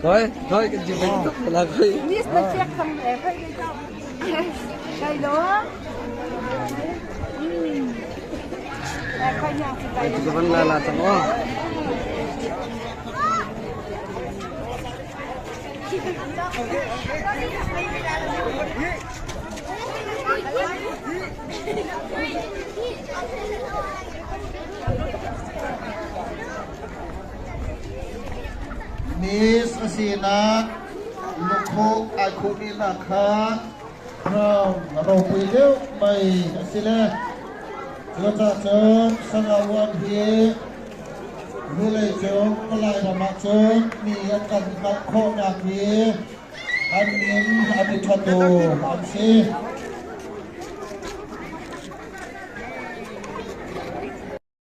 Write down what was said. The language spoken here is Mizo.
Thôi, thôi, cái gì mình là cái là chẳng có. Miss asinak lukhu ai khuh mi hna kha crown ropui deuh mai a si le cucaah cun Sangauan hi vulei cung palai ram ah cun mi an kan hngalh khawhnak hi an min a ti ṭhatu an si.